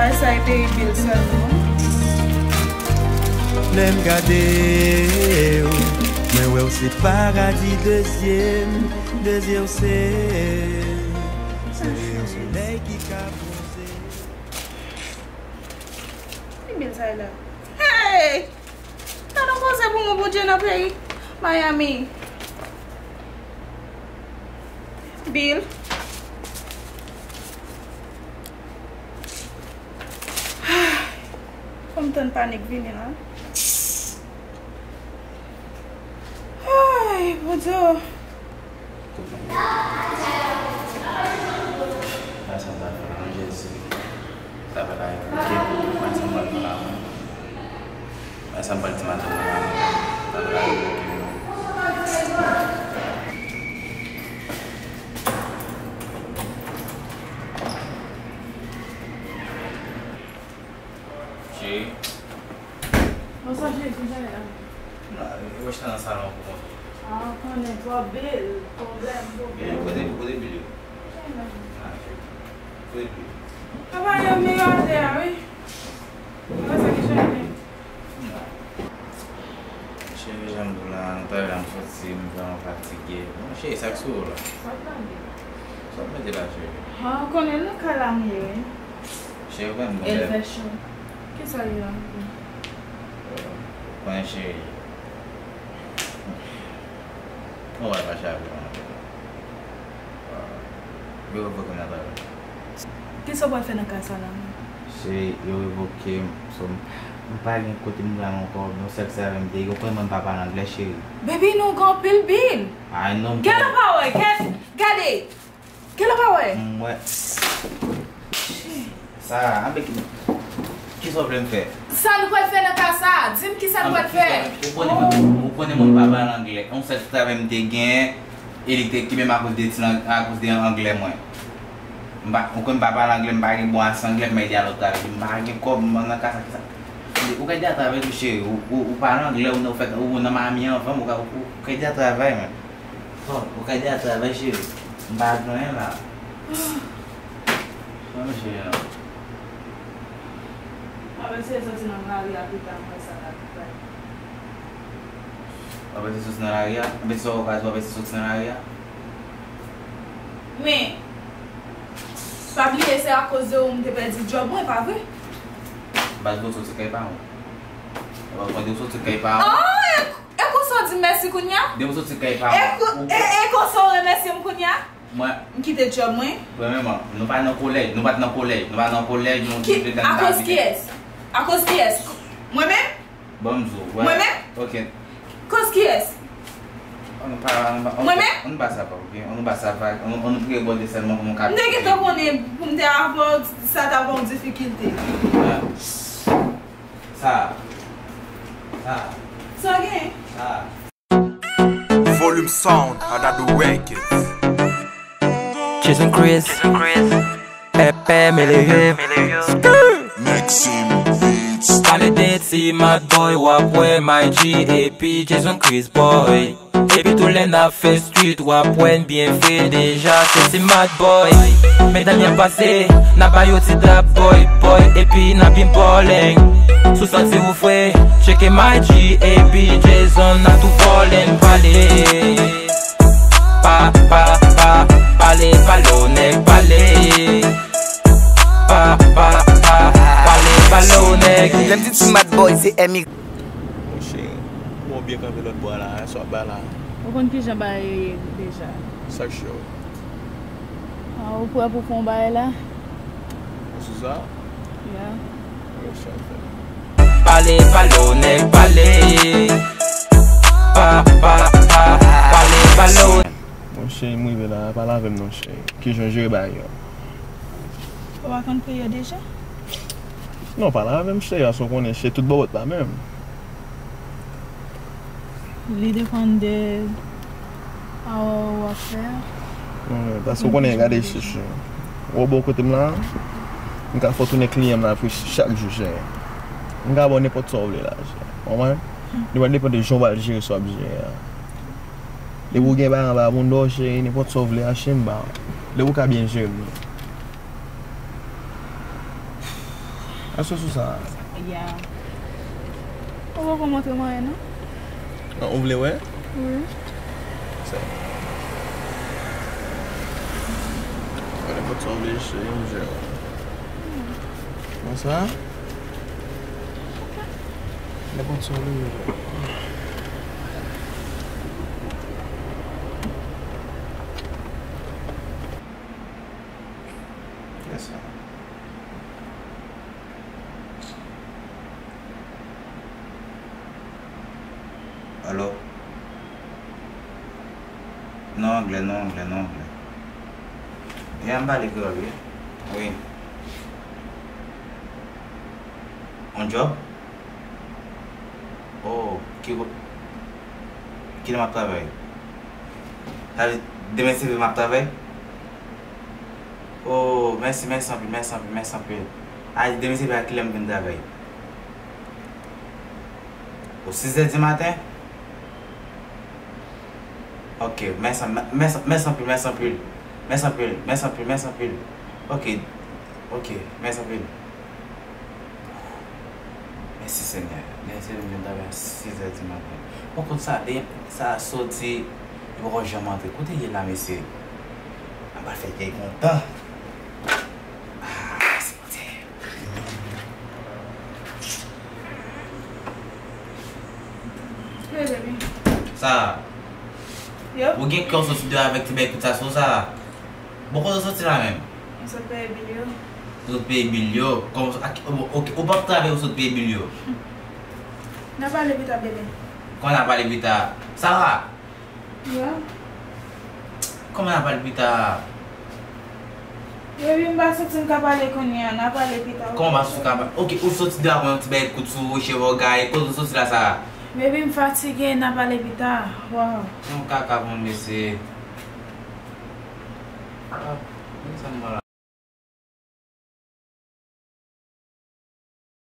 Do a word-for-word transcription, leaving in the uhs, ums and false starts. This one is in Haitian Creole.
Sa e peye bil sèlman. Lè m gade w, mwen wè w se paradi de zye m, de zye w se, se yon solèy ki ka bwonze. Ki bil sa ye la? Hey! Sa nou poze pou mwen, Bondye, nan peyi Miami? Bil. Fò m tann panik vini la. Ay, Bondye. Sa sa ta fè non, Jezi. Sa pa ta revoke m. Mwen sa m pral pran la mwen. Mwen sa m pral di madanm mwen la mwen. Sa pa ta revoke m. Cheri. Bonswa, cheri, kijan w ye la? Non, e wè chita nan salon pou kont ou. Ah, konnen twòp bil, pwoblèm, pwoblèm. Kote, kote bil yo? Ah, cheri. Kote bil yo? Apa yo miyò atè a, wi. Apa sa ki chanje? Non. Cheri, jan m di w la, talè a m soti, m vrèman fatige. Bon, cheri, sa k sou ou la? Sa w tande? Sa w mete la, cheri? Ah, konnen nan kay la m ye, wi. Cheri, ou konn m gon lè. El fè cho. Kisa li la? Ou konnen, cheri. Ou wè pa chak jou anpil. Yo revoke m nan travay. Kisa w pral fè nan kay sa la menm? Cheri, yo revoke m, so m, m pa gen kote m pral ankò, men yon sèl travay m te gen, ou konnen mwen m pa pale anglè, cheri. Baby, nou gen anpil bil. Ay non. Gade pa wè, gade, gade. Gade pa wè. M wè. Sa, anben ki, kisa w vle m fè? Sa nou pral fè nan kay sa? Di m kisa nou pral fè. Ou konnen mwen, ou konnen mwen pa pale anglè. Yon sèl travay m te gen, e li te ki menm akoz de ti lang, akoz de anglè mwen. M pa, ou konnen m pa pale anglè, m pa gen bon ase anglè, m ede a lòt travay. M pa gen kòb, m nan kay sa, kisa. Ou ka ede a travay tou, cheri. Ou, ou, ou pale anglè, ou nan, ou fèt, ou nan Miami anvan, ou ka, ou, ou ka ede a travay, man. Bon, ou ka ede a travay, cheri. M pa gen anyen la. Sa mwen cheri la. M ap eseye soti nan lari a pita, m wè sa k ap bay. W ap eseye soti nan lari a? Anben, sa w ka di, w ap eseye soti nan lari a? Men, pa bliye, se akoz de ou m te pèdi djòb mwen, pa vre? M pa di w soti kay pa w. Ou pa konnen w soti kay pa w. Oh, e, e konsa w di m mèsi kounye a? Depi w soti kay pa w. E, e, e konsa w remèsye m kounye a? Mwen. M kite djòb mwen. Premyèman, nou pa nan kolèj, nou pa t nan kolèj, nou pa nan kolèj, nou te fè n. Akoz kiyès? Akoz kiyès? Mwen menm? Ban m di w, wè. Mwen menm? Ok. Koz kiyès? Ann pa, ann pa, mwen menm? Ann pa sa pa, ok? Ann pa sa pa, ann, ann priye Bondye sèlman pou nou ka. M te gentan konnen pou m te avè w, sa ta ba w difikilte. Sa. Sa. Sa gen? Sa. Volume Sound, Another Records. Jason Chris, Pepe Melio. Maxim Beats. Pale de ti Mad Boy, w ap wè M I G epi Jason Chris Boy. Epi tou lè n ap fè street, w ap wè n byen fre deja, se ti Mad Boy. Medam y ap pase, n a ba yo ti dap, boy, boy, epi n a byen bòlèn. Si w santi w fre, tcheke M I G epi Jason, n a tou vòlè n pale. Pa, pa, pa, pale, pale w nèg, pale. Pa, pa, pa, pale, pale w nèg. Lè m di ti Mad Boy, se M I. Monchè, kòman w byen kanpe lòt bò a la, sa w ap bay la? Ou konn kijan bagay yo ye deja. Sa k cho? Ah, ou prè pou fè yon bagay la? Ou sou sa? Ya. Pale, pale w nèg, pale. Pa, pa, pa, pale, pale w. Monchè, m rive la, pale avè m non, cheri. Kijan w jere bagay yo? Ou pa konn peyi a deja? Non, pale avè m, cheri, paske w konnen, cheri, tout bòbòt pa menm. Li depann de sa w ap fè a. Wi, paske w konnen, gade, cheri, ou wè bò kote m la, m ka fè w tounen kliyan m la chak jou, cheri. M ka ba w nenpòt sa w vle la, cheri. Ou konprann? Li va depann de jan w pral jere sa w ap jere a. Depi w gen bagay anba bouda w, cheri, nenpòt sa w vle achte, m ba w. Depi w ka byen jere m. Èske w sou sa? Ya. Ou poko montre m anyen, non? Ah, ou vle wè? Wi. Sa. Wè, nenpòt sa w vle, cheri, m jere w. Bonswa. Nenpòt sa w vle, m jere w. Yes, sir. Alo? Non anglè, non anglè, non anglè. Ya, m pale kreyòl, wi. Wi. On djòb? Oh, ki ko-, kilè m ap travay? Sa vle di demen se vre m ap travay? Oh, mèsi, mèsi anpil, mèsi anpil, mèsi anpil. A, demen se vre a kilè m vin travay? O sizè di maten? Ok, mèsi, mèsi, mèsi anpil, mèsi anpil. Mèsi anpil, mèsi anpil, mèsi anpil. Ok, ok, mèsi anpil. Mèsi Senyè. Mèsi, m vin travay a sizè di maten. Bon, kote sa, de, sa soti, li poko janm antre. Kote ye la, mesye? An pral fè kèy kontan. Ah, mèsi Bondye. Hey, baby. Sa. Yo. Ou gen kè w soti deyò avèk ti bèy kout sa sou sa? Bon, kote w soti la menm? M sot peye bil yo. Ou sot peye bil yo? Kòman, ak, ok, ok, ou p ap travay, ou sot peye bil yo? N a pale pita, bebe. Kòman n a pale pita? Sara! Ya. Kòman n a pale pita? Bebe, m pa santi m ka pale kounye a, n a pale pita, ok? Kòman w pa santi w ka pale? Ok, ou soti deyò avèk yon ti bèy kout sou ou, cheve w gaye, kote w soti la, Sara? Bebe, m fatige, n a pale pita. Waw. Se yon kaka pou mwen, mesye. Ah, men sa m pran la.